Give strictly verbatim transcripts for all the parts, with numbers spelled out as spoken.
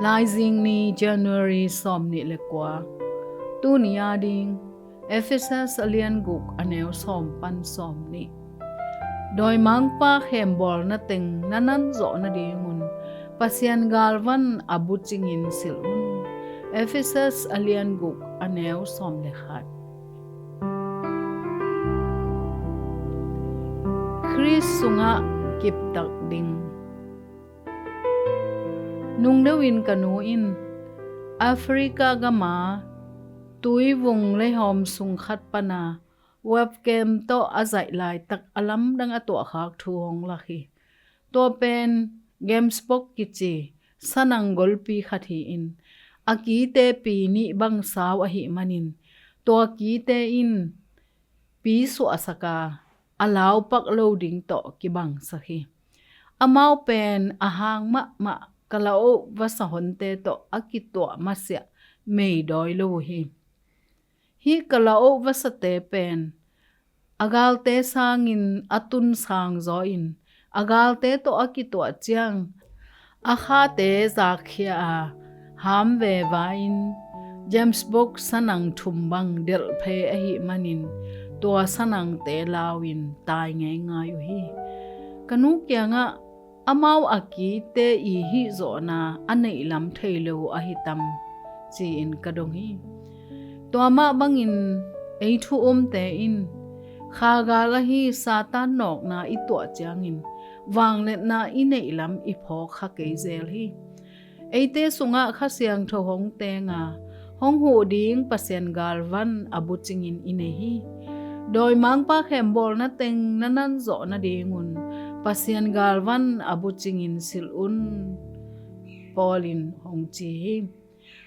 Laizing ni, January sawm nih le kua. Tuni a ding, Ephesus a lian guk a neu sawm pan sawm nih. Dawimangpa khembawlna teng na nan zawh nadingun Pasian galvan a bucingin silh un. Ephesus a lian guk a neu sawm le khat. Khrist sungah kiptak ding. Nungdeuhin ka nu in Africa gama tuivung leihawm sung khat pana webcam tawh a zaih laitak a lamdang a tuahkhak thu hong lak hi. Tua pen Gemsbox kici sanang golpi khat hi-in, a kite pi nih bang sau ahih manin, tua kite in pi suahsak a, a laupak lo ding tawh kibangsak hi. Amau pen a hang mahmah kalaoh vasa honte tawh a kituah masiah meidawi lo uh hi. Hih kalaoh vasate pen a galte sangin a tun sangzaw in, a galte tawh a kituah ciang a khate zakkhia a, ham veva in Gemsbox sanang thum bang delh phei ahih manin, tua sanangte lau-in tai ngeingai uh hi. Ka nu kiangah amau a kite i hihzawhna a neihlam thei lo uh ahi tam, ci-in ka dong hi. Tua mah bangin ei thu umte in khagal ahi Satan nawkna i tuah ciangin vangliatna i neihlam i phawk kha kei zel hi. Eite sungah Kha Siangtho hong teng a, hong huh ding Pasian galvan a bucingin i nei hi. Dawimangpa khembawlna teng na nan zawh nadingun Pasian galvan a bucingin silh un, Paul in hong ci hi.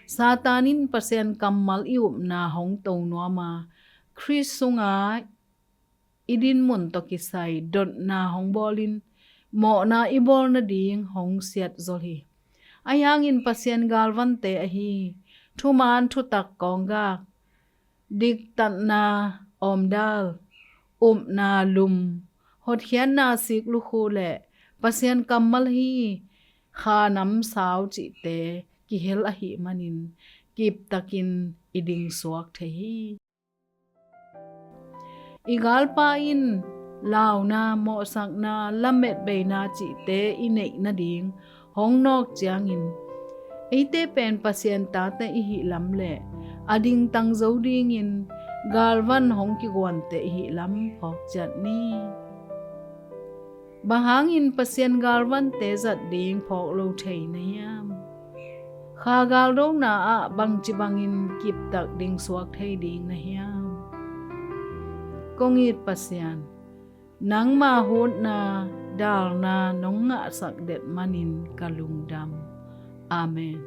Satan in Pasian kammal i upna hong to nuam a, Khrist sunga i dinmun tawh kisai dotna hong bawlin, mawhna i bawl nading hong siatzol hi. Ahi hangin Pasian galvante ahi thuman thutak kawnggak, diktatna awmdal, upna lum, hotkhiatna sik lukhu le Pasian kammal hi kha namsau cihte kihel ahih manin, kiptakin i dingsuak thei hi. I galpa in launa, mawhsakna, lametbeina cihte i neih nading hong nawk ciangin, eite pen Pasian tate i hih lam le a dingtang zo dingin galvan hong kiguante i hih lam phawk ciat ni. Bang hangin Pasian galvante zat ding phawk lo thei na hiam? Kha galdona ah bangci bangin kiptak dingsuak thei ding na hiam? Kong it Pasian, nangma hutna, dalna nong ngahsak det manin ka lungdam. Amen.